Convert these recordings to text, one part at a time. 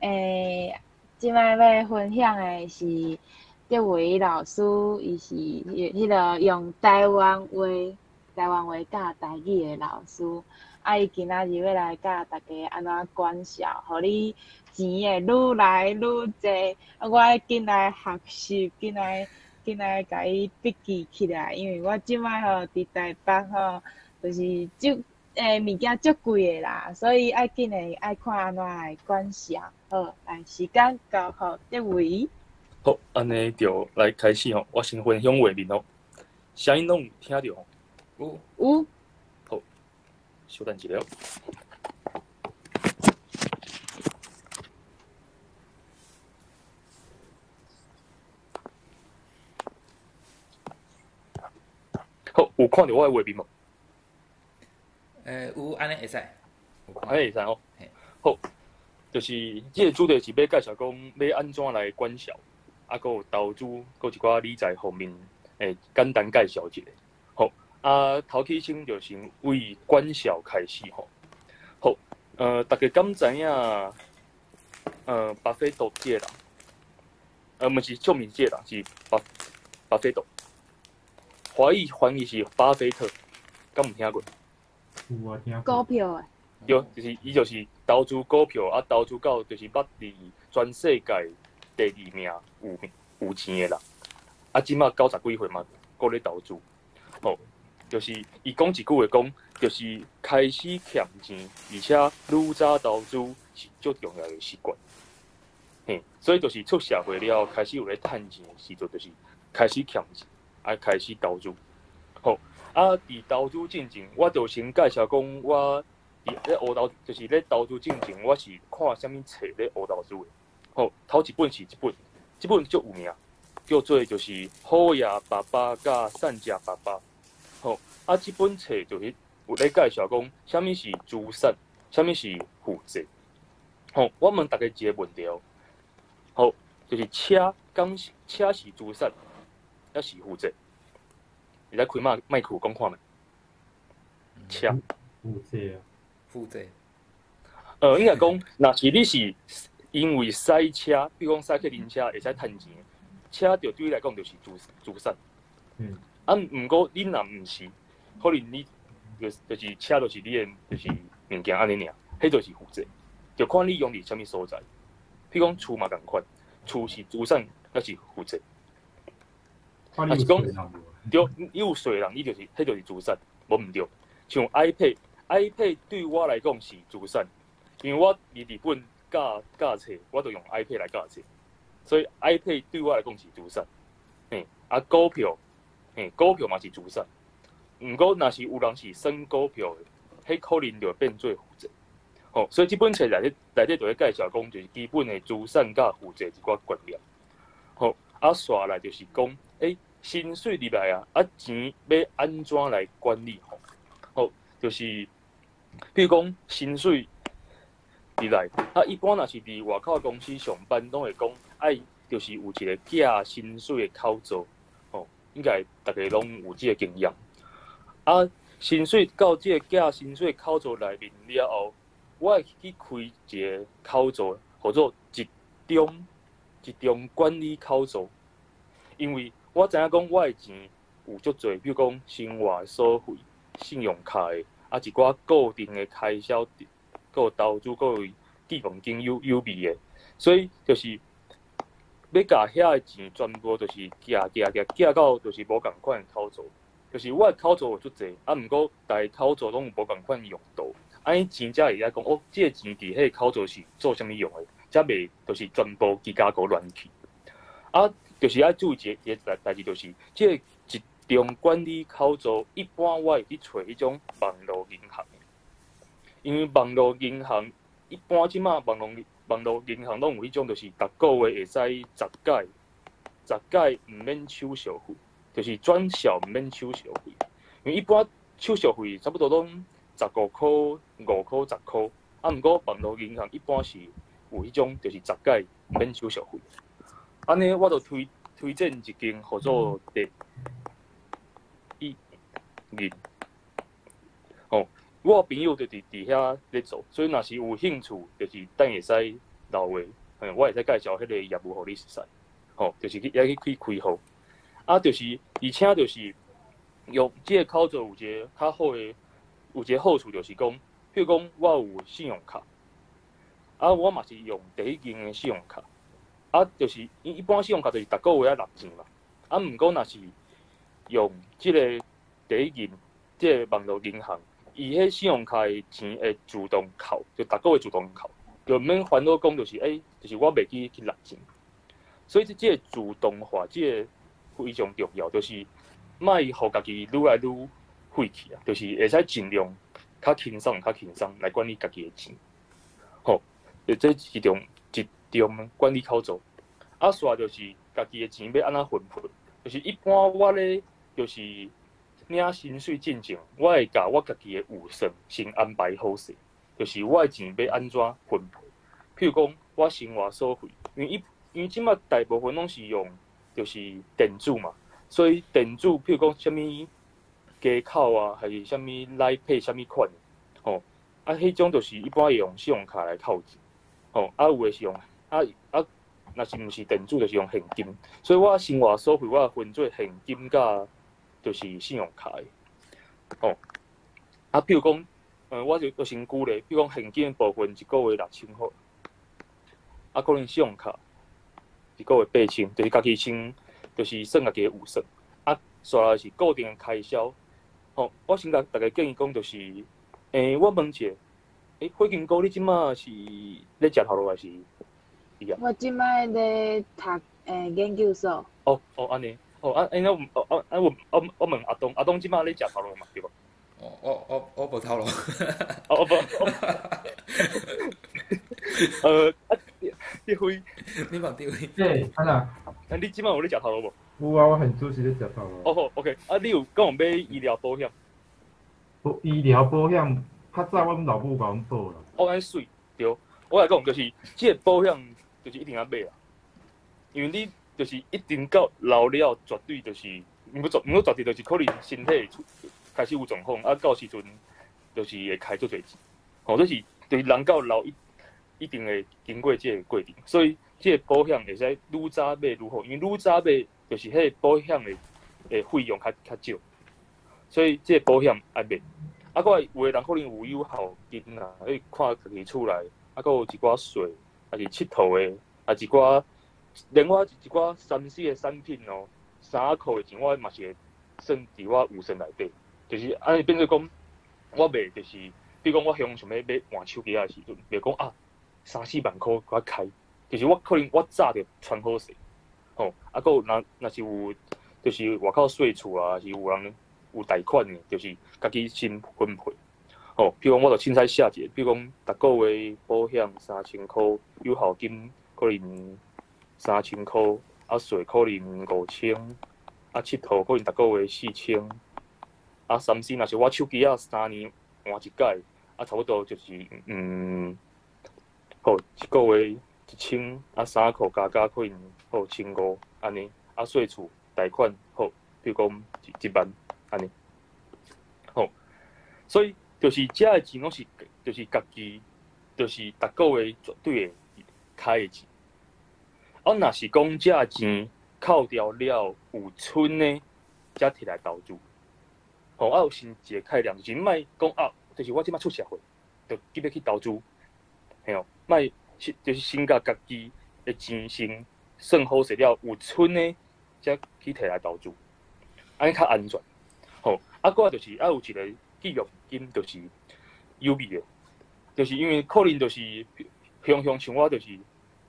欸，這擺欲分享的是德維老師，伊是彼个用台灣話教台語的老師。啊，伊今仔日欲來教大家按怎管數，予你錢會愈來愈濟。啊，我愛緊來學習，緊來共伊筆記起來，因為我這擺吼佇台北吼，就是足物件足貴的啦，所以愛緊的愛看按怎來管數。好，來時間交予德維。好，按呢就來開始吼，我先分享畫面哦，聲音攏有聽著吼？有。有。好，小等一下。好，有看著我的畫面無？有，按呢會使。按呢會使哦。好，就是這个主題是欲介紹講欲按怎來管數，啊，閣有投資，閣有一寡理財方面，簡單介紹一下。好，啊，頭起先就先為管數開始吼。好，大家敢知影？巴菲特這个人，毋是出名這个人，是巴菲特。華語翻譯是巴菲特，敢有聽過？有啊，聽過。股票的。對，就是伊就是投資股票，啊，投資到就是捌佇全世界第二名有錢的人。啊，這馬九十幾歲嘛，閣咧投資。吼，就是伊講一句話講，就是開始儉錢，而且愈早投資是足重要的習慣。嘿，所以就是出社會了後，開始有咧趁錢的時陣，就是開始儉錢，啊，開始投資。好，啊，佇投資進前，我就先介紹講，我佇咧學投，就是咧投資進前，我是看啥物冊咧學投資的。好，頭一本是這本，這本足有名，叫做就是《好野爸爸佮散食爸爸》。好，啊，這本冊就是有咧介紹講，啥物是資產，啥物是負債。好，我問大家一个問題哦。好，就是車，敢是車是資產，抑是負債？你來開麥克講看覓？車負債啊，負債。應該講，若是你是因為駛車，比如講駛客人車會使趁錢，車就對你來講就是資產。啊，毋過你若毋是，可能你就是車就是你的就是物件按呢爾，彼就是負債，就看你用佇啥物所在。比如講厝嘛仝款，厝是資產抑是負債？看你有稅人無？對，你有稅人，你就是彼就是資產，無毋對。像 iPad，iPad 對我來講是資產，因為我佇日本教冊，我就用 iPad 來教冊，所以 iPad 對我來講是資產。嘿，啊股票，嘿，股票嘛是資產。毋過若是有人是算股票的，彼可能就會變做負債。吼，所以這本冊內底就咧介紹講，就是基本的資產佮負債一寡觀念。吼，啊，紲來就是講，薪水入來啊，啊錢欲按怎來管理吼？好，就是比如講薪水入來，啊一般若是佇外口公司上班，攏會講愛就是有一個寄薪水的口座，吼，應該逐家攏有這個經驗。啊，薪水到這個寄薪水的口座內面了後，我會去開一個口座，號做集中管理口座，因為我知影講我的錢有足濟，比如講生活所費、信用卡的，啊一寡固定的開銷，閣有投資，閣有寄放金有備的，所以就是欲共遐个錢全部就是寄寄寄寄到就是無仝款的口座，就是我的口座有足濟，啊毋過逐个口座攏有無仝款用途，按呢錢才會曉講哦，這个錢佇彼个口座是做啥物用的，才袂就是全部規家閣亂去。啊，就是愛注意一個代誌，就是這个集中管理口座，一般我會去揣彼種網路銀行，因為網路銀行一般這馬網路銀行攏有彼種，就是逐个月會使10擺毋免手續費，就是轉數毋免手續費。因為一般手續費差不多攏15箍、5箍、10箍，啊，毋過網路銀行一般是有彼種，就是10擺毋免手續費。按呢，我就推薦一間號做第一銀。吼，我朋友就佇遐咧做，所以若是有興趣，就是等會使老話，我會使介紹彼個業務予你熟似，吼，就是去愛去去開戶，啊，就是而且就是用這個口座有一個較好的，有一個好處就是講，譬如講我有信用卡，啊，我嘛是用第一銀的信用卡，啊，就是一般信用卡就是逐個月愛納錢嘛，啊，毋過若是用這個第一銀，這個網路銀行，伊彼信用卡的錢會自動扣，就逐個月自動扣，就毋免煩惱講就是欸，就是我袂記去納錢，所以這個自動化，這個非常重要，就是莫予家己愈來愈廢去啊，就是會使盡量較輕鬆、較輕鬆來管理家己的錢，吼，這是一種管理口座，啊，煞就是家己的錢欲按怎分配，就是一般我咧就是領薪水進前，我會共我家己的預算先安排好勢，就是我的錢欲按怎分配。譬如講，我生活所費，因為這擺大部分攏是用就是電子嘛，所以電子譬如講啥物街口啊，還是啥物 Line Pay 啥物款，吼，啊，彼種就是一般會用信用卡來扣錢，吼，啊有的是用啊啊，若是毋是電子就是用現金，所以我生活所費我分做現金佮就是信用卡的，吼，啊，譬如講，我就先舉例，譬如講現金部分一個月6000好，啊，可能信用卡一個月8000，就是家己先，就是算家己的預算，啊，煞來是固定的開銷，吼，我先共大家建議講就是，我問一下，火金哥，你這馬是咧食頭路還是？我這擺咧讀研究所。哦哦，按呢，哦啊，欸，我哦啊我問阿東，阿東這馬咧食頭路嘛，對無？哦，我無頭路。哦無。啊，志輝，你問志輝。對，按怎？啊，你這馬有咧食頭路無？有啊，我現主是咧食頭路。哦好，OK，啊，你有講買醫療保險？無醫療保險，較早阮老母共阮保啦。哦，按呢媠，對，我來講就是這個保險就是一定愛買啦，因為你就是一定到老了，絕對就是，毋過絕對就是可能身體出開始有狀況，啊，到時陣就是會開足濟錢，吼，這是就是人到老一定會經過這個過程，所以這個保險會使愈早買愈好，因為愈早買就是彼個保險的費用較少，所以這個保險愛買。啊，閣來有的人可能有有孝金啊，你看家己厝內，啊，閣有一寡稅，抑是𨑨迌的，啊一寡，連我一寡3C 的產品哦，3箍的錢我嘛是會算佇我預算內底，就是按呢變做講，我袂就是，比如講我向想欲買換手機仔的時陣，袂講啊三四萬箍閣開，就是我可能我早就存好勢，吼，啊，閣有若是有，就是外口稅厝啊，是有人有貸款的，就是家己先分配，吼，比如講我就凊彩寫一個，比如講逐個月保險3000箍，有孝金可能3000箍，啊稅可能5000，啊𨑨迌可能逐個月4000，啊3C 若是我手機仔3年換一擺，啊差不多就是好一個月1000，啊衫褲加加可能好1500按呢，啊稅厝貸款好，比如講一萬按呢，好，所以就是這个錢攏是就是家己就是逐個月絕對會開的錢。啊，若是講這錢扣掉了有賰的，才提來投資。吼，啊有先一個概念，就是莫講啊，就是我這擺出社會，就急欲去投資，嘿哦，莫是就是先共家己的錢先算好勢了，有賰的才去提來投資，按呢較安全。吼，啊，閣來就是啊有一個紀錄金，就是有備的，就是因為可能就是雄雄像我就是，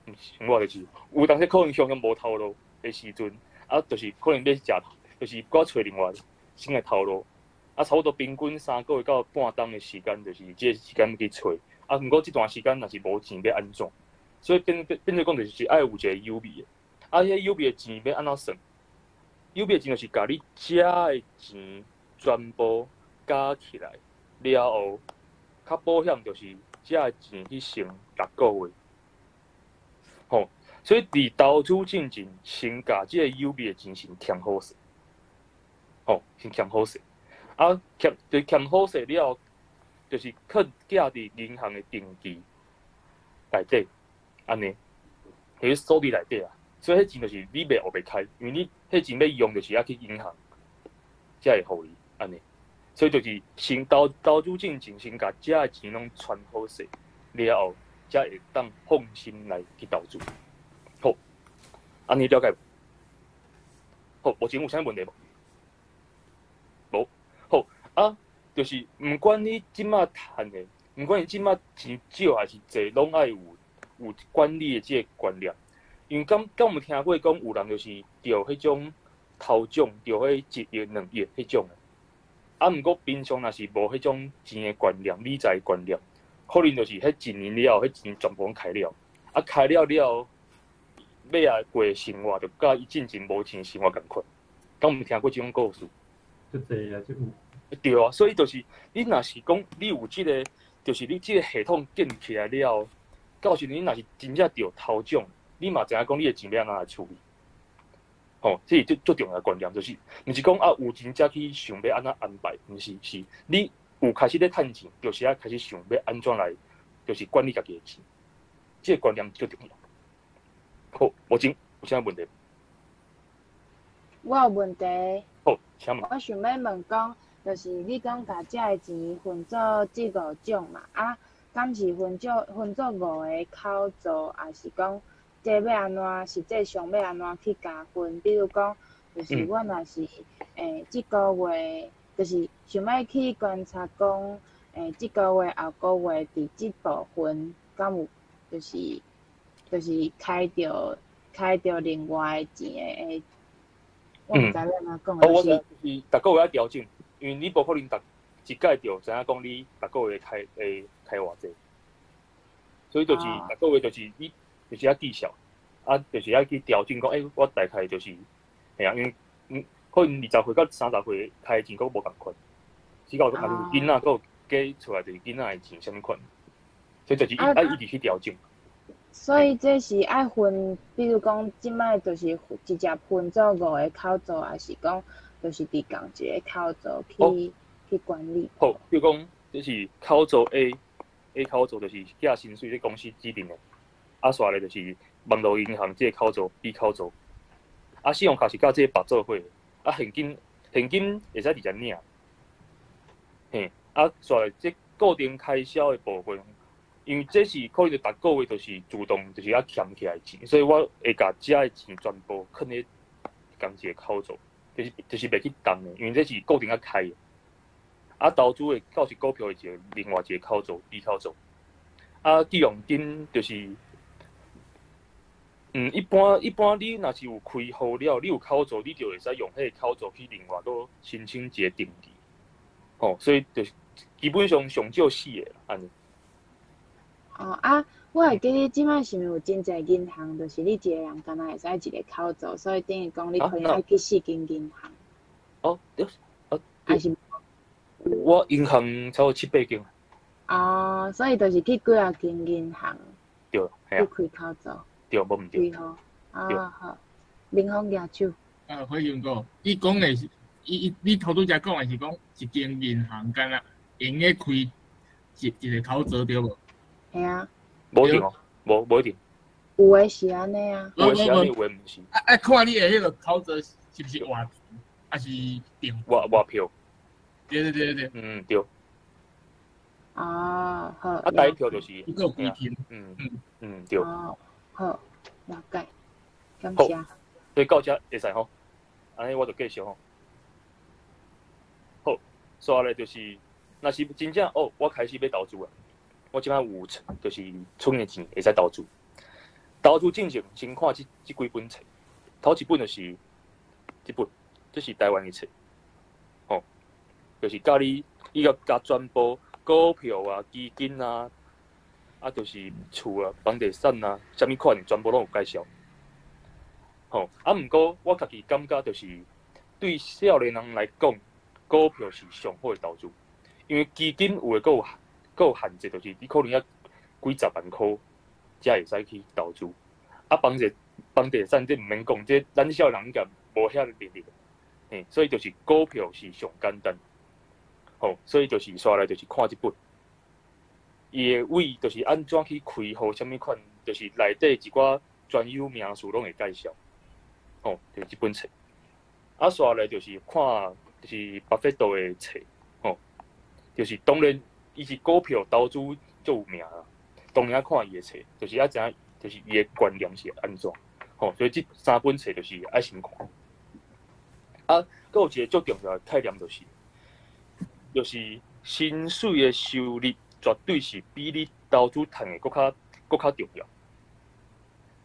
毋是像我就是有當時可能雄雄無頭路的時陣，啊，就是可能欲食，就是閣揣另外新的頭路，啊，差不多平均3個月到半冬的時間，就是這個時間去揣。啊，毋過這段時間若是無錢欲按怎，所以變做講就是愛有一個有備的。啊，彼有備的錢欲按怎算？有備的錢就是共你遮的錢全部加起來了後，較保險就是遮的錢去乘6個月。吼，所以佇投資進前，先共這個有備的錢先儉好勢，吼，先儉好勢。啊，儉就儉好勢了後，就是囥寄佇銀行的定期內底，按呢，佇鎖佇內底啊，所以彼錢就是你袂學袂開，因為你彼錢欲用就是愛去銀行，才會予你按呢。所以就是先投資進前，先共遮的錢攏存好勢，了後才會當放心來去投資。好，按呢了解無？好，目前有啥物問題無？無。好啊，就是毋管你這馬趁的，毋管你這馬錢少還是濟，攏愛有管理的這个觀念。因為敢有聽過講有人就是著彼種頭獎，著彼1億、2億彼種的。啊，毋過平常若是無彼種錢的觀念、理財觀念，可能就是彼一年了後，彼錢全部攏開了。啊，開了了後，尾仔過生活就佮伊進前無錢生活仝款。敢有聽過這種故事？足濟啊，足有。對啊，所以就是你若是講你有這个，就是你這个系統建起來了後，到時陣你若是真正著頭獎，你嘛知影講你的錢欲按怎來處理。吼，這是足足重要的觀念，就是毋是講啊有錢才去想欲按怎安排，毋是，是你有開始咧趁錢，就是愛開始想欲按怎來，就是管理家己的錢，這个觀念足重要。好，目前有啥問題？我有問題。好，請問。我想欲問講，就是你講共遮的錢分做這五種嘛？啊，敢是分做五个口座，抑是講這欲按怎實際上欲按怎去共分？比如講，就是我若是這个月，就是想欲去觀察講，這个月後個月佇這部分敢有就是開著另外的錢的，我毋知欲按怎講。哦，我知，就是逐个月愛調整，因為你無可能逐一擺就知影講你逐个月開會開偌濟，所以就是逐个月就是你就是愛記數，啊，就是愛去調整講，我大概就是，嘿啊，因為可能20歲佮30歲開的錢閣無仝款，只講若是囡仔，閣有加出來就是囡仔的錢啥物款，所以就是愛一直去調整。所以這是愛分，比如講，這擺就是直接分做五个口座，抑是講就是佇仝一个口座去管理？好，比如講，這是口座 A，A 口座就是寄薪水，這公司指定的。啊，紲咧就是網路銀行這个口座 B 口座。啊，信用卡是佮這个綁做伙，啊，現金會使直接領。嘿，啊，紲來這固定開銷的部分。因為這是可能逐个月就是自動就是愛儉起來錢，所以我會共遮的錢全部囥佇仝一个口座，就是袂去動的，因為這是固定愛開的。啊，投資的到是股票的一个另外一个口座，B 口座。啊，寄用金就是，一般你若是有開戶了，你有口座，你就會使用彼个口座去另外閣申請一个登記。吼，所以就是基本上上少四个按呢。哦啊，我會記得這擺是毋是有真濟銀行，就是你一个人敢若會使一个口座，所以等於講你可能愛去四間銀行。哦，對，啊，還是我銀行差不多七八間。哦，所以就是去幾仔間銀行。對，去開口座。對，無毋對。開戶，啊好，明峰舉手。啊，輝強哥，伊講的是，伊伊你頭拄才講的是講一間銀行敢若會用得開一個口座對無？係啊。無一定哦，無一定。有的是按呢啊。有的是按呢，有的毋是。啊啊，看你的彼个口座是毋是活錢，抑是定活票？對對對對。嗯，對。哦，好。啊，台票就是。一個規定。嗯嗯嗯，對。哦，好，了解，感謝。所以到遮會使吼，按呢我就繼續吼。好，紲咧就是，若是真正哦，我開始欲投資啊。我這擺有就是存的錢會使投資。投資進前先看這幾本冊，頭一本就是這本，這是台灣的冊，吼，就是教你伊個共全部股票啊、基金啊，啊，就是厝啊、房地產啊，啥物款的全部攏有介紹。吼，啊，毋過我家己感覺就是對少年人來講，股票是上好的投資，因為基金有的閣有限制，就是你可能愛幾十萬箍才會使去投資。啊，房地產這毋免講，這咱少年人應該無遐能力，嘿，所以就是股票是上簡單。吼，所以就是紲來就是看這本，伊的位就是按怎去開戶，啥物款，就是內底一寡專有名詞攏會介紹，吼，就是這本冊。啊，紲來就是看就是巴菲特的冊，吼，就是當然伊是股票投資足有名啦，當然愛看伊的冊，就是愛知影就是伊的觀念是按怎，吼，所以這三本冊就是愛先看。啊，閣有一個足重要的概念就是，就是薪水的收入絕對是比你投資趁的閣較重要。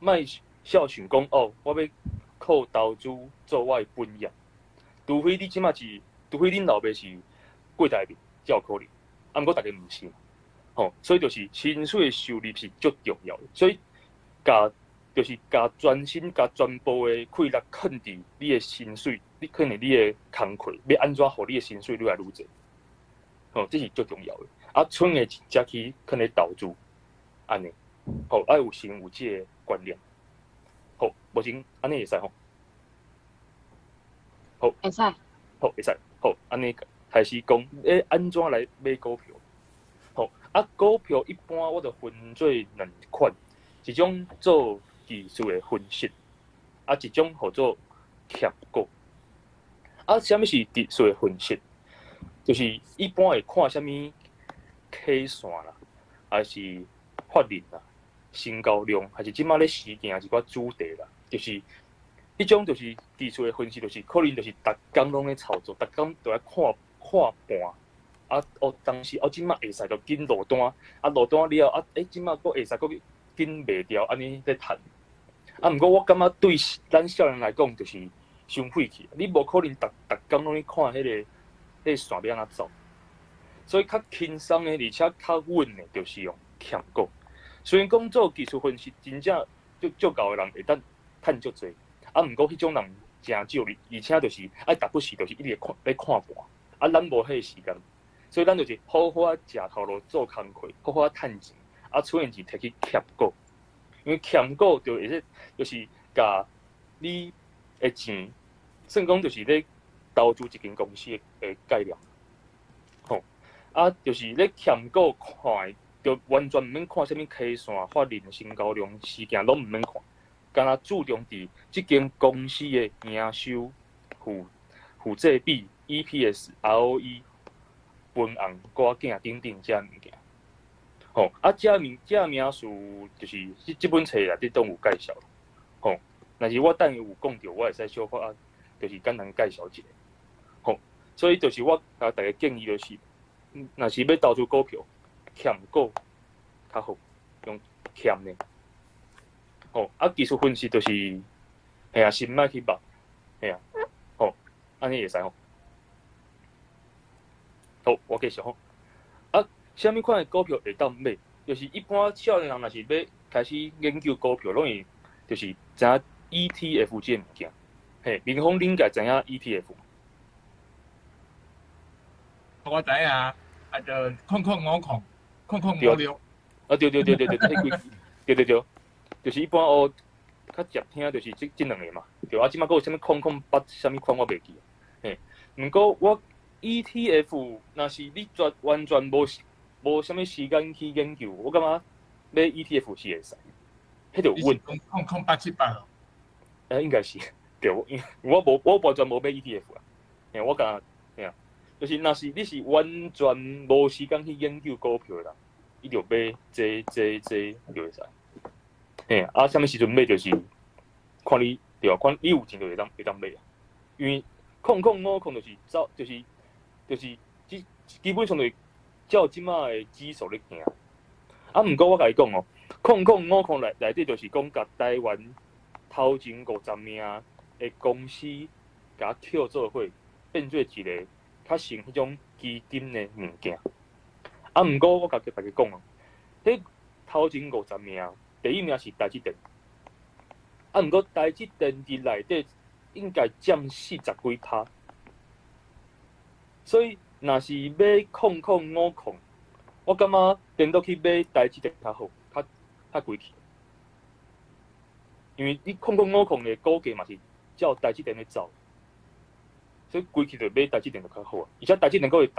莫痟想講哦，我欲靠投資做我的本業，除非你這馬是，除非恁老爸是郭台銘，才有可能。啊，毋過逐家毋是，吼，所以就是薪水的收入是足重要的，所以共就是共全身共全部的氣力囥佇你的薪水，你囥佇你的工課，欲按怎予你的薪水愈來愈濟，吼，這是足重要的。啊，剩的才去囥咧投資，按呢，吼，愛有先有這个觀念。好，無先按呢會使吼？好，會使。好，會使。好，按呢開始講，欸，按怎來買股票？好，啊，股票一般我就分做兩款，一種做技術的分析，啊，一種號做儉股。啊，啥物是技術的分析？就是一般會看啥物 K 線啦，還是法人啦、成交量，還是這馬咧時行一寡主題啦，就是彼種就是技術的分析，就是可能就是逐工攏咧操作，逐工都愛看看盤。啊，哦，當時哦，這馬會使就緊落單，啊，落單了啊，欸，這馬閣會使閣緊賣掉，按呢咧趁。啊，毋過我感覺對咱少年來講，就是傷費氣。你無可能逐逐工攏咧看彼個線欲按怎走，所以較輕鬆的，而且較穩的，就是用儉股。雖然講做技術分析，真正足足𠢕的人會當趁足濟，啊，毋過彼種人誠少，而且就是愛逐不時就是一直看咧看盤，啊，咱無彼個時間，所以咱就是好好仔食頭路做工課，好好仔趁錢，啊，剩的錢提去儉股，因為儉股就會使就是共你的錢，算講就是咧投資一間公司的概念，吼，啊，就是咧儉股看，就完全毋免看啥物 K 線、法人、成交量、時間攏毋免看，干焦注重佇這間公司的營收、負債比、EPS、ROE、分紅、股價等等這物件。吼，啊，這名詞就是這本冊內底攏有介紹。吼，若是我等下有講著，我會使小可啊，就是簡單介紹一下。吼，所以就是我共大家建議就是，若是欲投資股票，儉股較好，用儉的。吼，啊，技術分析就是，嘿啊，先莫去捌，嘿啊，吼，按呢會使吼。好，我繼續吼。啊，啥物款的股票會當買？就是一般少年人若是欲開始研究股票，攏會就是知影 ETF 這个物件。嘿，明峰，恁該知影 ETF？我知影啊，啊，就空空五空，空空五六。啊，對對對對對，彼幾，對對對，就是一般哦，較常聽就是這兩个嘛。對啊，這馬閣有啥物空空八，啥物款我袂記。嘿，毋過我 ETF 若是你全完全無啥物時間去研究，我感覺買 ETF 是會使。彼就穩。空空八七八哦。欸，應該是，對，因為我無我完全無買 ETF 啊。嘿，我感覺，嘿啊，就是若是你是完全無時間去研究股票的人，伊就買這這這就會使。嘿，啊，啥物時陣買就是看你對啊，看你有錢就會當買啊。因為空空五空就是走，就是基本上就是照這馬的指數咧行。啊，毋過我共你講哦，空空五空內底就是講共台灣頭前50名的公司，共抾做伙，變做一個較像彼種基金的物件。啊，毋過我共大家講哦，彼頭前50名，第一名是台積電。啊，毋過台積電佇內底應該佔40幾趴，所以若是買空空五空，我感覺顛倒去買台積電較好，較規氣。因為你空空五空的股價嘛是照台積電咧走，所以規氣就買台積電就較好啊。而且台積電閣會逐，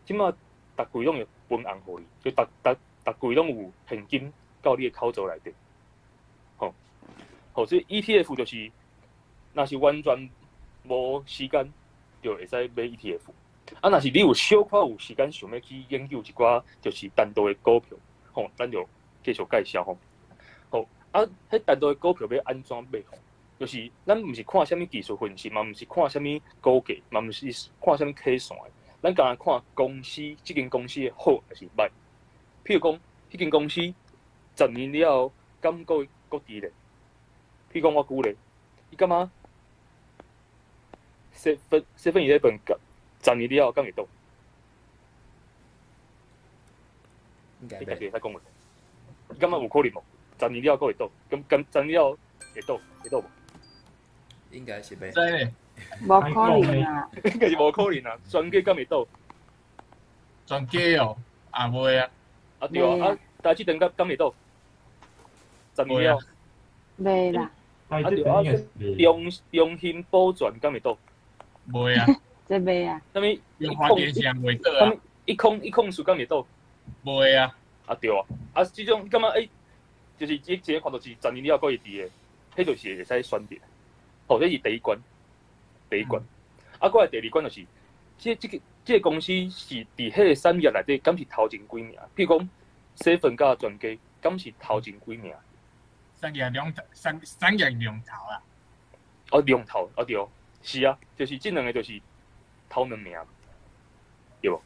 這馬逐季攏會分紅予你，就逐逐逐季攏有現金到你的口座內底。好，這 ETF 就是，若是完全無時間，就會使買 ETF。啊，若是你有小可有時間想欲去研究一寡，就是單獨的股票，吼，咱就繼續介紹吼。好，啊，彼單獨的股票欲按怎買吼？就是咱毋是看啥物技術分析嘛，毋是看啥物股價，嘛毋是看啥物 K 線的，咱干焦看公司，這間公司的好抑是䆀。譬如講，彼間公司10年了後，敢閣閣佇咧？譬如講，我舉例，你感覺 7-Eleven 10年了後敢會倒？應該你家己會使講無？你感覺有可能無？十年了後閣會倒？敢十年了後會倒？會倒無？應該是袂。知咧，無可能啊！應該是無可能啊！全家敢會倒？全家哦，也袂啊。啊對啊，啊台積電敢會倒？十年了後。袂啦。啊對啊，中興寶泉敢會倒？袂啊。這袂啊。啥物？中華電信袂倒啊。一空數敢會倒？袂啊。啊對啊，啊這種感覺欸，就是這這個看到是十年了後閣會佇的，彼就是會使選擇。好，這是第一關，第一關。啊，過來第二關就是，這個公司是佇彼個產業內底，敢是頭前幾名？譬如講，7佮全家，敢是頭前幾名？產業龍頭，產業龍頭啊！哦，龍頭，啊對，是啊，就是這兩個就是頭兩名，對無？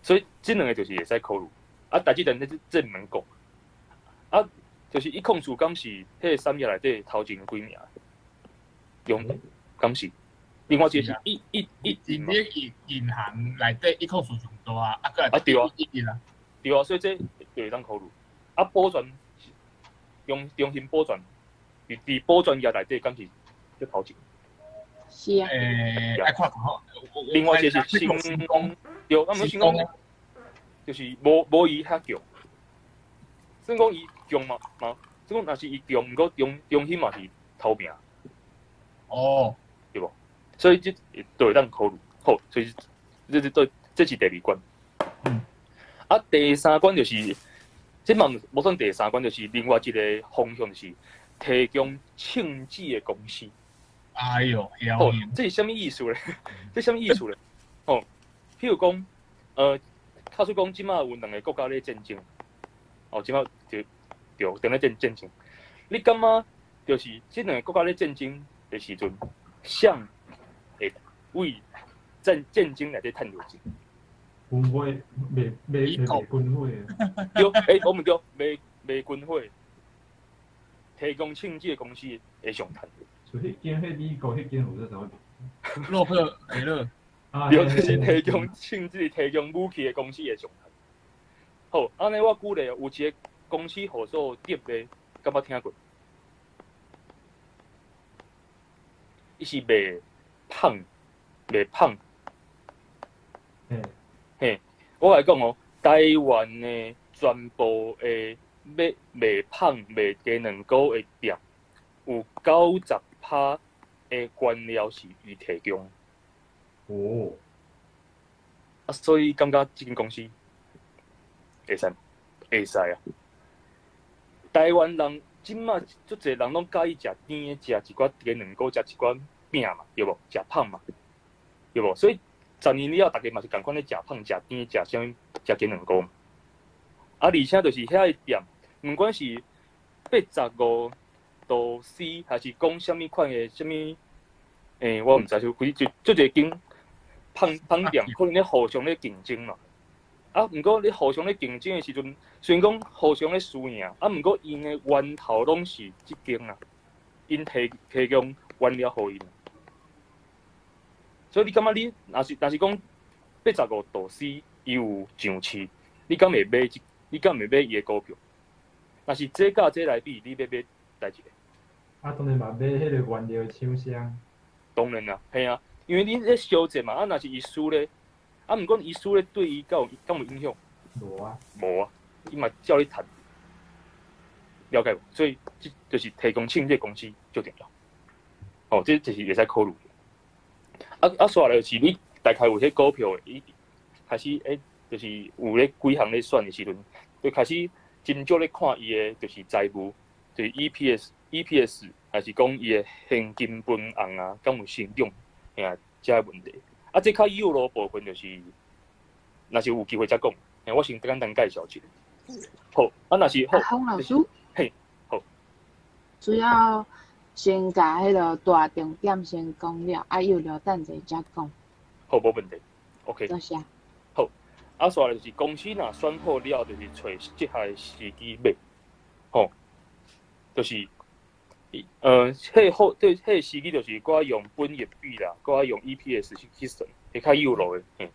所以這兩個就是會使考慮。啊，台積電這毋免講。啊，就是一控數敢是彼個產業內底頭前幾名？用敢是？另外一個是一一一銀銀行內底一控數上大啊，啊閣啊對啊，一啦，對啊，所以這就會當考慮。啊，寶泉中興寶泉，佇寶泉業內底敢是最頭前？是啊。欸，愛看看好。另外一個是新光，對，啊，毋新光，就是無伊較強。算講伊強嘛嘛，算講若是伊強，毋過中興嘛是頭名。哦，對無？所以這都會當考慮。好，所以這是第二關。啊，第三關就是，這嘛無算第三關，就是另外一個方向，就是提供銃子的公司。哎喲，好，這是啥物意思咧？這啥物意思咧？哦，譬如講，假使講這馬有兩個國家咧戰爭，哦，這馬就對，正咧戰爭。你感覺就是這兩個國家咧戰爭的時陣，誰會為戰爭內底趁著錢？軍火賣軍火。對，欸，無毋對，賣軍火，提供銃子的公司會上趁。所以彼間彼美國彼間有做啥物？洛克菲勒。對，就是提供銃子、提供武器的公司會上趁。好，按呢我舉例，有一個公司號做德微，敢捌聽過？伊是賣麭，賣麭。嘿，我來講哦，台灣的全部的賣麭、賣雞卵糕的店，有90%的原料是伊提供。哦。啊，所以感覺這間公司會使，會使啊。台灣人這馬足濟人攏佮意食甜的，食一寡雞卵糕，食一寡餅嘛，對無？食麭嘛，對無？所以10年了後，大家嘛是仝款咧食麭、食甜、食啥物、食雞卵糕嘛。啊，而且就是遐個店，毋管是85°C，還是講啥物款的啥物，欸，我毋知，就規就足濟間麭店，可能咧互相咧競爭嘛。啊，毋過咧互相咧競爭的時陣，雖然講互相咧輸贏，啊，毋過𪜶的源頭攏是這間啊，𪜶提供原料予𪜶。所以你感覺你若是講85°C 伊有上市，你敢會買這？你敢會買伊的股票？若是這佮這來比，你欲買佗一個？啊，當然嘛買彼個原料的廠商。當然啦，嘿啊，因為你咧相戰嘛，啊，若是伊輸咧，啊，毋過伊輸咧對伊敢有影響？無啊。無啊，伊嘛照咧趁，了解無？所以這就是提供銃這個公司最重要。哦，這就是會使考慮。啊，煞來就是你大概有彼股票的，伊開始欸，就是有咧幾項咧選的時陣，就開始真少咧看伊的，就是財務，就是 EPS EPS，還是講伊的現金分紅啊，敢有成長，嘿啊，這个問題。啊，這較幼路部分就是，若是有機會才講。嘿，我先簡單介紹一下。好，啊，若是好，啊，洪老師，嘿，好，主要先共彼个大重點先講了，啊，幼路等者才講。好，無問題。OK。多謝。好，啊，煞來就是公司若選好了，就是揣適合的時機買，吼，就是，彼好，對，彼個時機就是閣用本益比啦，閣用 EPS 去算，會較幼路的，嘿。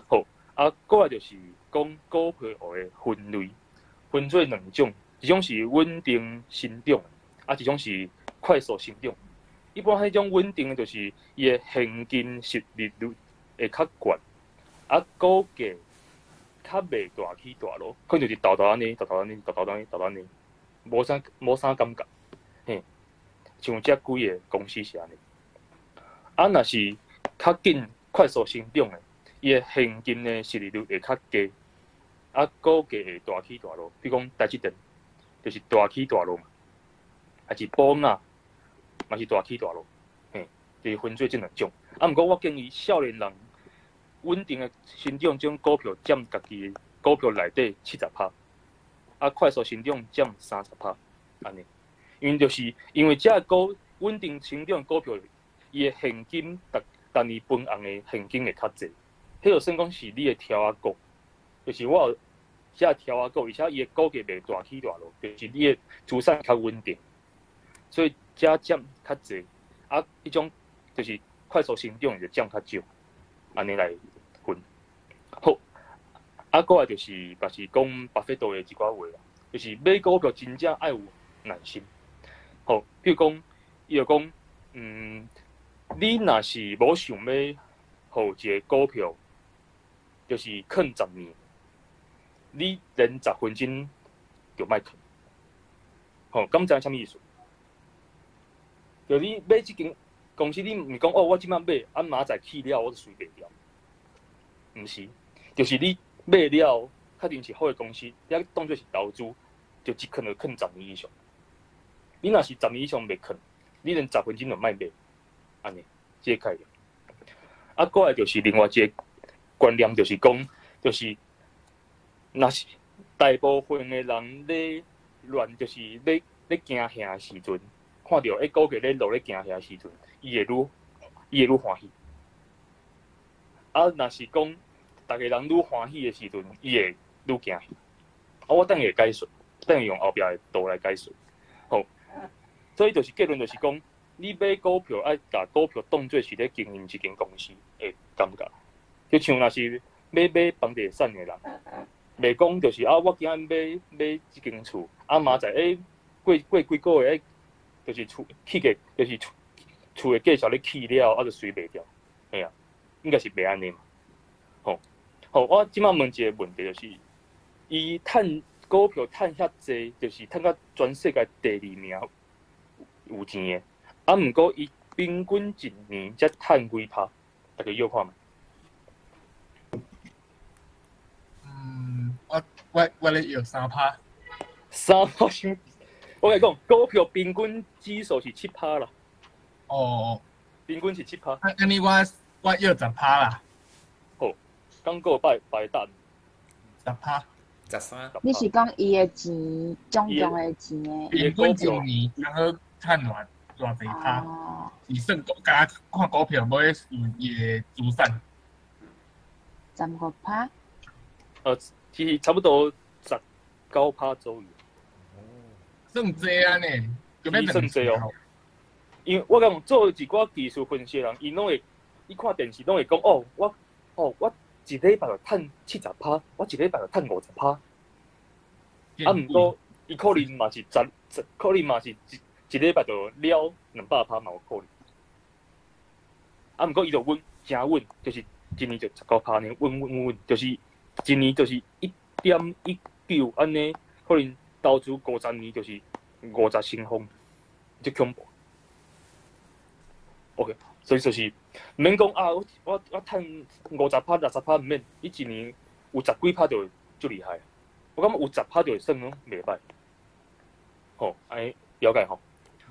好，啊，過來就是講股票的分類，分做兩種，一種是穩定成長，啊，一種是快速成長。一般彼種穩定的，就是伊的現金殖利率會較懸，啊，股價較袂大起大落，可能就是沓沓按呢，沓沓按呢，沓沓按呢，沓沓按呢，無啥感覺，嘿。像這幾个公司是按呢。啊，若是較緊快速成長的，伊的現金的殖利率會較低，啊，股價會大起大落。比如講台積電，就是大起大落嘛，還是寶雅，嘛是大起大落，嘿，就是分做這兩種。啊，毋過我建議少年人穩定的成長，這種股票佔家己的股票內底70%，啊，快速成長佔30%，按呢。因為就是因為這個股穩定成長股票，伊的現金逐逐年分紅的現金會較濟，彼就算講是你的柱仔股，就是我有這柱仔股，而且伊的股價袂大起大落，就是你的資產較穩定，所以這佔較濟，啊，彼種就是快速成長就佔較少，按呢來分。好，啊，過來就是嘛是講巴菲特的一寡話啦，就是買股票真正愛有耐心。好，比如講，伊就講，你若是無想欲予一个股票，就是囥十年，你連10分鐘就莫囥。吼，敢知影啥物意思？就你買這間公司，你毋是講哦，我這擺買，啊明仔載起了，我就隨賣掉。毋是，就是你買了，確定是好的公司，你當做是投資，就一囥就囥十年以上。你若是十年以上袂囥，你連十分鐘都莫買，按呢，這个概念。啊，過來就是另外一个觀念，就是講，就是若是大部分的人咧亂，就是咧驚嚇的時陣，看著欸股價咧落咧驚嚇的時陣，伊會愈歡喜。啊，若是講逐个人愈歡喜的時陣，伊會愈驚嚇。啊，我等下會解說，等下用後壁的圖來解說。好，所以就是結論就是講，你買股票愛共股票當做是咧經營一間公司的感覺，就像若是欲買房地產的人，袂講就是啊，我今仔欲買這間厝，啊明仔載欸過過幾個月，就是厝起價，就是厝的價數咧起了，啊就隨賣掉，嘿啊，應該是袂按呢嘛。吼，好，我這擺問一个問題，就是伊趁股票趁遐濟，就是趁甲全世界第二名有錢的，啊，毋過伊平均一年才趁幾趴，大家臆看覓。我咧臆3趴。3趴傷，我共你講，股票平均指數是7趴啦。哦。平均是7趴。啊，按呢我臆10趴啦。好，剛過拜拜答案。10趴。 13。你是講伊的錢，總共的錢的？平均一年剛好趁偌偌濟趴，是算股，敢看股票，無咧算伊的資產。15趴。其實差不多19趴左右。算濟啊呢，算濟哦。因為我講做一寡技術分析的人，伊攏會，伊看電視攏會講哦，我一禮拜就趁70趴，我一禮拜就趁50趴。啊，毋過伊可能嘛是十十，可能嘛是一禮拜就了200趴嘛有可能。啊，毋過伊就穩，誠穩，就是一年就19趴呢，穩穩穩穩，就是一年就是1.19按呢，可能投資50年就是50成風，足恐怖。OK，所以就是毋免講啊，我趁50趴、60趴毋免，伊一年有十幾趴就足厲害。我感覺有十趴就算攏袂䆀。好，按呢了解吼。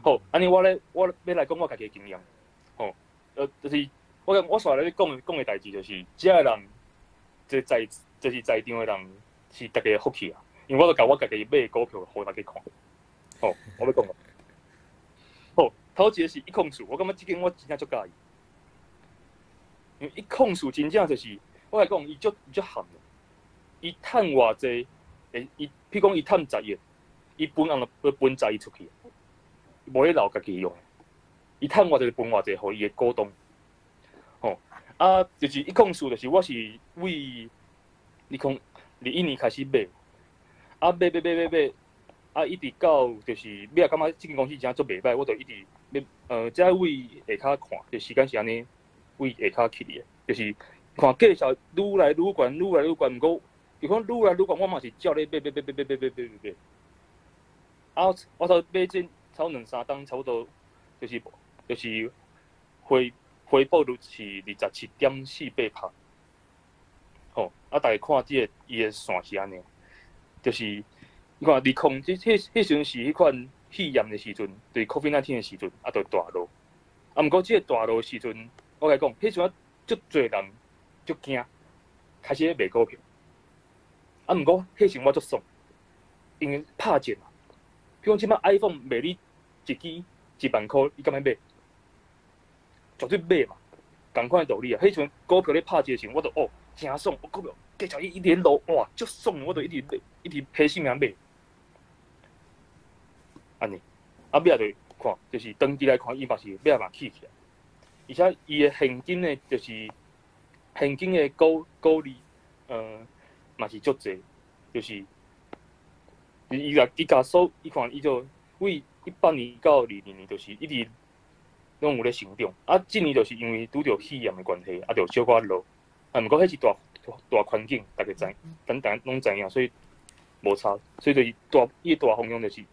好，按呢我咧，我欲來講我家己的經驗，吼，就是我我煞來咧講講的代誌，就是遮的人，這在就是在場的人是逐家福氣啊，因為我都共我家己買的股票予大家看，吼，我欲講，好，頭一个是一控數，我感覺這間我真正足佮意，因為一控數真正就是，我來講伊足足含的，伊趁偌濟，會伊，譬如講伊趁10億，伊分紅就分10億出去。無咧留家己用，伊趁偌濟就分偌濟，予伊的股東。吼，啊，就是一控數，就是我是為2021年開始買，啊買買買買買，啊一直到就是尾仔感覺這間公司真正足袂䆀，我就一直買，這位下跤看，就時間是按呢，位下跤起的，就是看價數愈來愈懸，愈來愈懸，毋過，就講愈來愈懸，我嘛是照咧買買買買買買買買買，啊，我頭買這差不多兩三冬，差不多就是回報率是27.48%，吼，啊，逐家看這个伊的線是按呢，就是你看20這彼彼時陣是彼款肺炎的時陣，就是 COVID-19 的時陣，啊，就大落。啊，毋過這个大落的時陣，我共你講，彼時陣足濟人足驚，開始咧賣股票。啊，毋過彼時陣我足爽，因為拍折嘛。比如講這擺 iPhone 賣你一支1萬箍，你敢欲買？絕對買嘛，仝款的道理啊。彼時陣股票咧拍折的時陣，我就哦，誠爽，我股票繼續一直落，哇，足爽，我就一直買，一直拼性命買。按呢，啊尾仔就看，就是長期來看，伊嘛是尾仔嘛起起來，而且伊的現金的，就是現金的股股利，嘛是足濟，就是伊共伊共所，伊看伊就為18年到22年，就是一直攏有咧成長。啊，這年就是因為拄著肺炎的關係，啊，就小可落。啊，毋過彼是大大環境，逐家知，咱逐家攏知影，所以無差。所以就是大伊的大方向就是，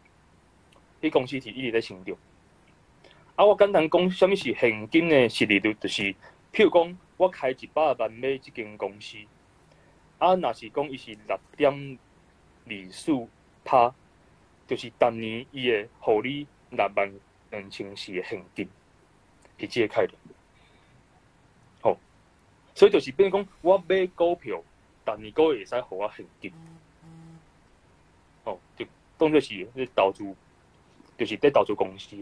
彼公司是一直咧成長。啊，我簡單講，啥物是現金的殖利率，就是譬如講，我開100萬買這間公司，啊，若是講伊是6.24%，就是逐年伊會予你6萬2400的現金，是這个概念。好，所以就是變講，我買股票，逐年閣會使予我現金。吼，就當做是咧投資，就是咧投資公司。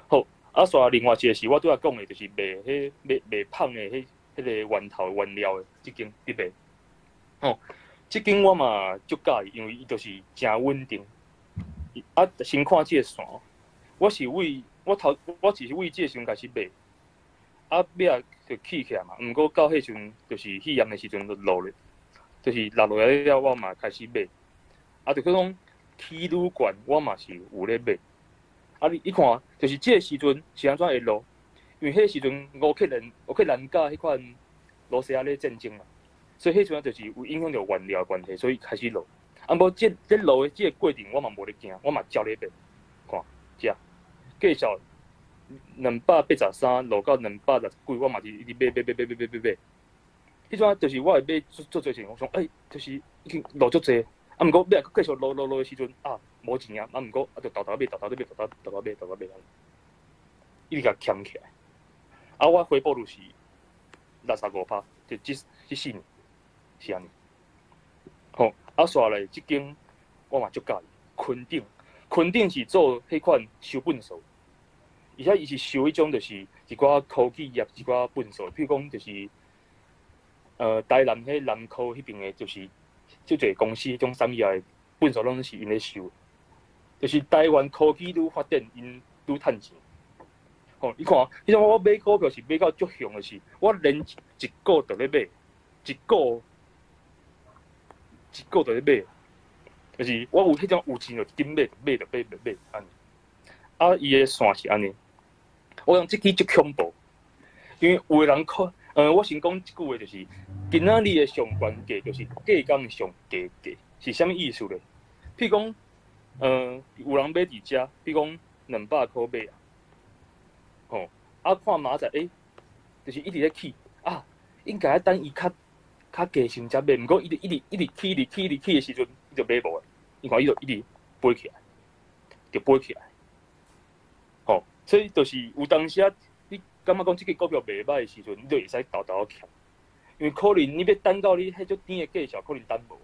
好，啊，煞另外一个是我拄仔講的，就是賣彼賣賣麭的彼彼个源頭原料的這間佇賣。吼，這間我嘛足佮意，因為伊就是誠穩定。啊，先看這个線，我是為我頭，我只是為這个時陣開始買，啊，尾仔就起起來嘛。毋過到彼時陣就是肺炎的時陣就落咧，就是落落來了，我嘛開始買。啊，就講起愈懸，我嘛是有咧買。啊，你你看，就是這个時陣是按怎會落？因為彼時陣烏克蘭佮彼款羅西亞咧戰爭嘛，所以彼時陣就是有影響著原料的關係，所以開始落。啊，無這這落的這个過程，我嘛無咧驚，我嘛照咧買。看，遮繼續283落到260幾，我嘛是一直買買買買買買買買。彼陣就是我會買足足濟錢，我想欸，就是已經落足濟。啊，毋過尾仔閣繼續落落落的時陣，啊，無錢啊，啊，毋過啊，就沓沓買，沓沓買，沓沓沓沓買，沓沓買，一直共撿起來。啊，我回報率是65%，就這這四年是按呢。吼，啊，煞來這間我嘛足佮意，坤鼎，坤鼎是做彼款收糞埽，而且伊是收彼種就是一寡科技業一寡糞埽，譬如講就是，台南彼南科彼爿的，就是足濟公司彼種產業的糞埽攏是𪜶咧收，就是台灣科技愈發展，𪜶愈趁錢。吼，你看，彼種我買股票是買到足凶的是，我連一股都咧買，一股一股都咧買，就是我有彼種有錢就緊買，買就買買買按呢。啊，伊的線是按呢，我講這支足恐怖，因為有的人看，我先講一句話，就是今仔日的上懸價就是過工上低價，是啥物意思咧？譬如講，有人買佇遮，比如講200箍買啊，吼，啊看明仔載，欸，就是一直咧起，啊，應該愛等伊較較低時陣才買，毋過一直一直一直起，一直起，一直起的時陣，伊就買無啊。你看伊就一直飛起來，就飛起來。所以就是有當時啊，你感覺講這个股票袂䆀的時陣，你就會使沓沓仔徛，因為可能你欲等到你彼種甜的價錢，可能等無。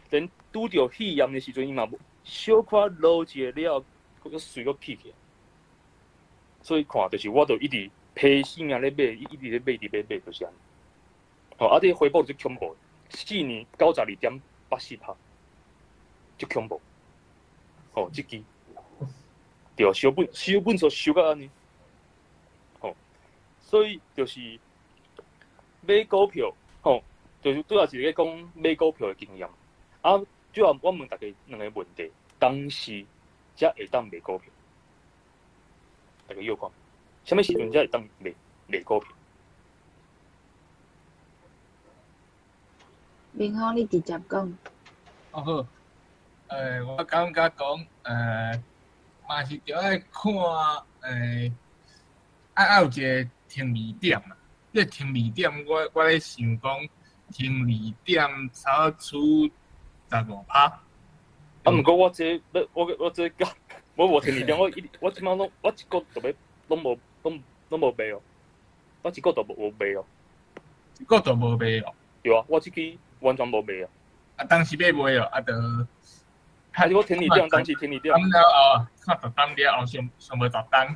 等拄著肺炎的時陣，伊嘛無小可落一下了，閣隨閣起起來。所以看就是我就一直拼死命咧買，一直咧買，一直買買，就是按呢。吼，啊，這個回報就恐怖，4年92.84%，足恐怖。吼，這支對，小本小本數收到按呢。吼，所以就是買股票，吼，就是拄仔是咧講買股票的經驗。啊，最後我問大家兩个問題：當時才會當賣股票？大家有看？啥物時陣才會當賣賣股票？明峰，你直接講。哦好，我感覺講，嘛是著愛看，愛有一個停利點啦。這個停利點我，我咧想講，停利點差不多輸15%。啊，毋過我這欲，我我這甲我無停利點，我一我這擺攏我一個都欲攏無攏攏無賣哦，我一個都無賣哦，一個都無賣哦。對啊，我這支完全無賣啊。啊，當時欲賣哦，啊，就還是我停利點，當時停利點。等了後，看十檔了後，上上無十檔，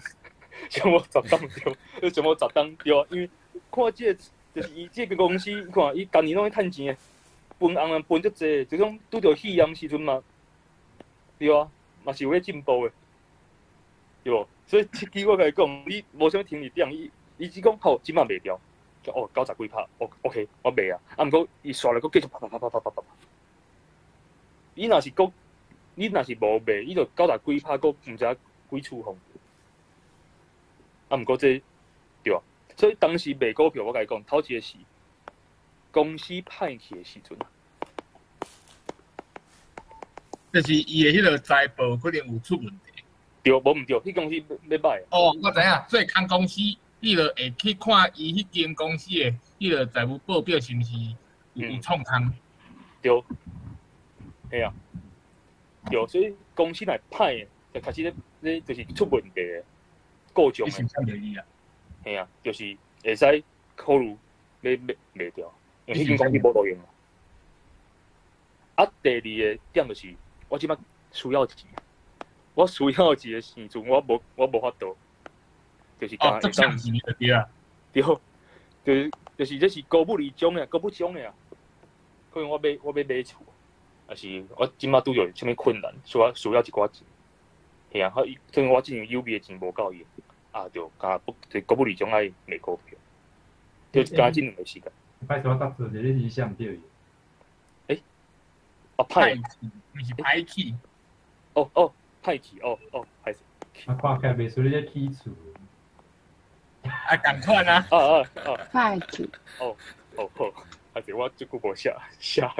上無十檔對，上無十檔對啊，因為看這個就是伊這個公司，你看伊逐年攏咧趁錢的，分紅啊分足濟，就講拄著肺炎時陣嘛，對啊，嘛是有咧進步的，對無？所以這支我共你講，你無啥物停利點，伊伊只講好，這擺賣掉，就哦九十幾拍，哦 OK，我賣啊，啊毋過伊煞來閣繼續啪啪啪啪啪啪啪。你若是閣，你若是無賣，伊就九十幾拍，閣毋知幾處方。啊，毋過這對啊，所以當時賣股票，我共你講，頭一个是公司歹去的時陣。就是伊的彼个財報可能有出問題。對，無毋對，彼公司欲歹。哦，我知影，所以空公司，你就會去看伊彼間公司的彼个財務報表是毋是有創空。對，嘿啊，對，所以公司若歹的，就開始咧咧就是出問題的故障的。嘿啊，就是會使考慮欲賣賣掉，因為彼間公司無路用。啊，第二个點就是，我這擺需要錢，我需要錢的時陣，我無我無法度，就是講會當對啊，對，就是就是這是高不離獎的，高不獎的啊。可能我欲我欲買厝，抑是我這擺拄著啥物困難，需要需要一寡錢，嘿啊，所以我之前有備的錢無夠用，啊，就敢不就高不離獎愛賣股票，就敢這兩个時間。歹勢我答錯一个，你是寫毋對。哦，歹去，毋是歹去。哦哦，歹去，哦哦，歹勢。啊，看起來袂輸你咧起厝。啊，仝款啊。啊啊啊！歹去。哦哦好，歹勢我這久無寫寫。好，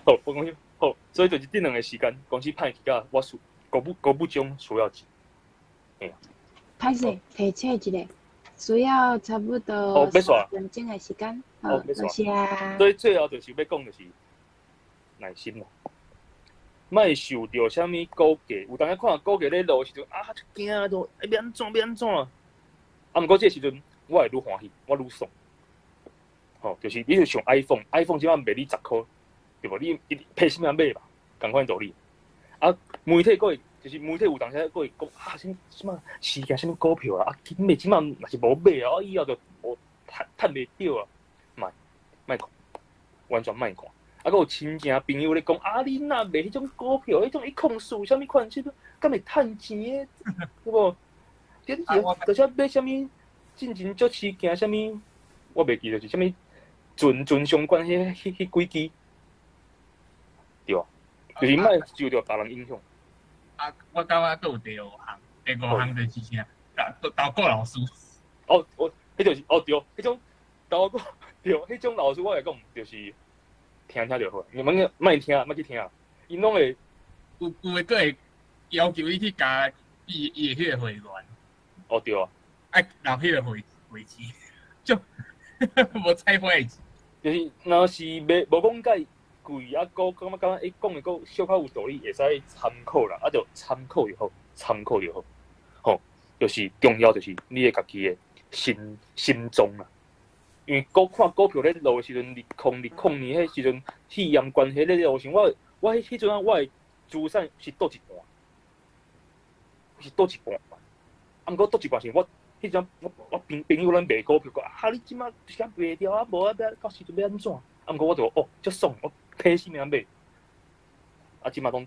我講好，所以就是這兩个時間，公司歹去甲我需高不高不獎需要錢。嘿啊。歹勢，提醒一下，需要差不多三分鐘的時間。好，多謝。所以最後就是欲講就是。耐心啦，莫受著啥物股價，有當時看股價咧落的時陣，啊，足驚都，欸，欲按怎欲按怎啊？啊，毋過這个時陣，我會愈歡喜，我愈爽。吼，就是你就像 iPhone，iPhone 這擺賣你10箍，對無？你一拼啥物買吧，仝款道理。啊，媒體閣會，就是媒體有當時閣會講啊，啥物啥物市價啥物股票啊，啊，緊買這擺若是無買啊，以後就無趁趁袂著啊，莫莫看，完全莫看。啊，閣有親情朋友咧講，啊，你若賣彼種股票，彼種一控數，啥物款式，敢會趁錢的，對無？點是，就是買啥物，進前足市行啥物，我袂記得是啥物，船船相關彼彼彼幾支，對啊，就是莫受著別人影響。啊，我感覺閣有第五項，第五項就是啥？投投顧老師。哦，我，彼就是哦對，彼種投顧對，彼種老師我來講就是。聽聽就好，你莫莫聽，莫去聽，𪜶攏會有有的閣會要求你去加伊伊的彼个會員。哦對啊，愛留彼个會會錢，就無彩花的錢。就是若是袂無講介貴啊，閣感覺感覺伊講的閣小可有道理，會使參考啦，啊就參考就好，參考就好，吼。就是重要，就是你的家己的心臟啦。因為股看股票咧落的時陣，2020年彼時陣肺炎關係咧落時，我彼陣啊，我的資產是倒一半，是倒一半。啊，毋過倒一半是我彼陣我朋友攏賣股票，講啊，你這馬就是欲賣掉啊，無啊，欲到時陣欲按怎？啊，毋過我就哦，足爽，我拼死命買，啊，這馬攏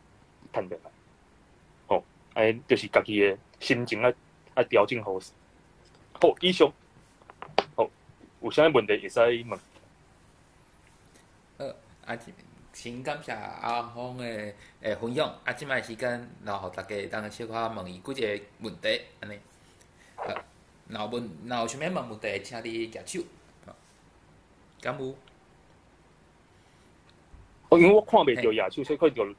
趁轉來。吼，按呢就是家己的心情愛調整好勢。好，以上。好，有啥物問題會使問？好，啊，先感謝阿峰的分享，啊，這擺時間留予大家會當小可問伊幾個問題，按呢。好，若有想欲問問題，請你舉手。敢有？哦，因為我看袂著舉手，所以可能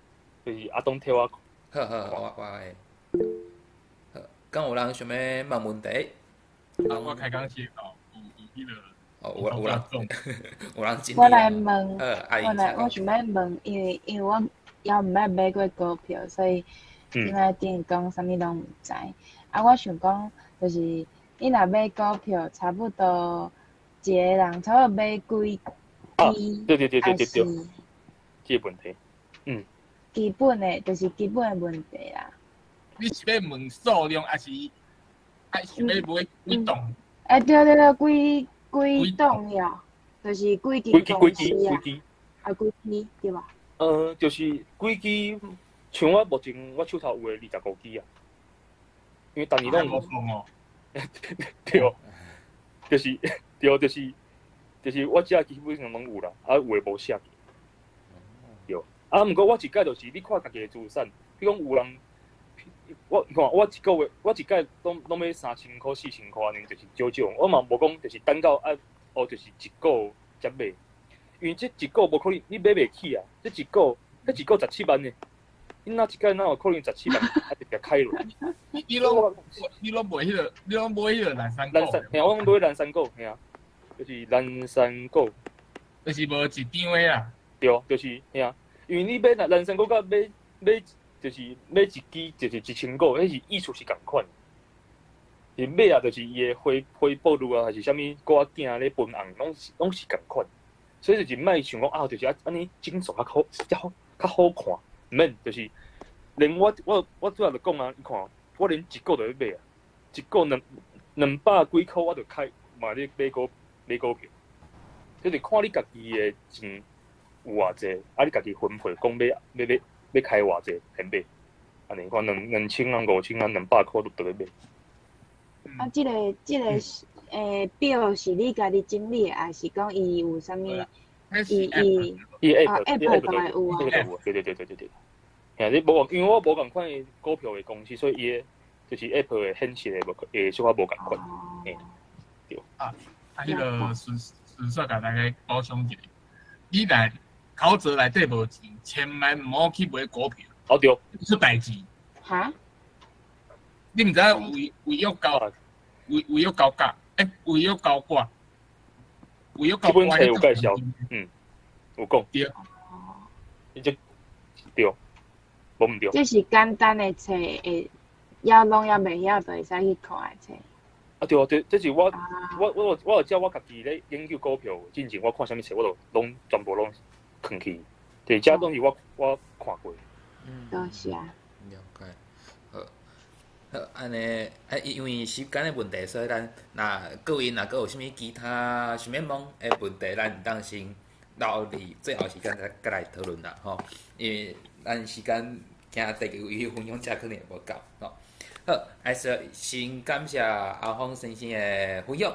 就是阿東替我。好好，我會。好，敢有人想欲問問題？啊，我開講先哦，有彼個。哦，有人我來問，我來，我想欲問，因為我猶毋捌買過股票，所以這擺等於講啥物攏毋知。啊，我想講，就是你若買股票，差不多一個人差不多買幾支，對對對對對對，這個問題，嗯。基本的，就是基本的問題啦。你是欲問數量，抑是愛想欲買幾檔？欸，對對對，幾檔呀？就是幾間公司啊？啊，幾支對吧？就是幾支，像我目前我手頭有的25支啊，因為逐年攏有。對，就是對，就是我這基本上攏有啦，啊有的無寫。對，啊，毋過我一擺就是你看家己的資產，比如講有人，我看我一個月，我一擺攏買3000箍、4000箍按呢，就是少少。我嘛無講就是等到啊，哦，就是一股才買，因為這一股無可能你買袂起啊。這一股17萬呢，你哪一擺哪有可能十七萬啊？直接開落？你攏買彼個藍山股？藍山，嘿，我攏買藍山股，嘿啊，就是藍山股，就是無一張的啦。對，就是嘿啊，因為你買藍山股佮買就是買一支就是1000股，彼是意思是仝款。是買啊，就是伊的回報率啊，還是啥物股仔囝咧分紅，攏是仝款。所以就是莫想講啊，就是啊按呢整數較好，較好看。毋免，就是連我拄仔就講啊，你看我連一股都咧買啊，一股兩百幾箍我就開嘛咧買股票，就是看你家己的錢有偌濟，啊你家己分配講欲開偌濟先買，按呢看2000啊5000啊200箍都得咧買。啊，這個表是你家己整理的，還是講伊有啥物？伊伊 app app 就會有啊。對對對對對對。嘿，你無因為我無仝款的股票的公司，所以伊的就是 app 的顯示的無會小可無仝款。嘿，對。啊，彼個順煞共大家補充一下，你若口座內底無錢，千萬毋好去買股票。哦對。出代誌。哈？你毋知影違約交割，欸，違約交割，違約交割。這本冊有介紹，嗯，有講。對。你這對，無毋對。這是簡單的冊，會猶攏猶袂曉，就會使去看的冊。啊對啊，對，這是我有照我家己咧研究股票，進前我看啥物冊，我就攏全部攏囥去，對，這攏是我看過。嗯。多謝。了解。好，好，按呢，啊，因為時間的問題，所以咱若各位若閣有啥物其他想欲問的問題，咱會當先留佇最後時間再來討論啦，吼。因為咱時間驚地球儀分享者可能會無夠，吼。好，還是先感謝阿峰先生的分享。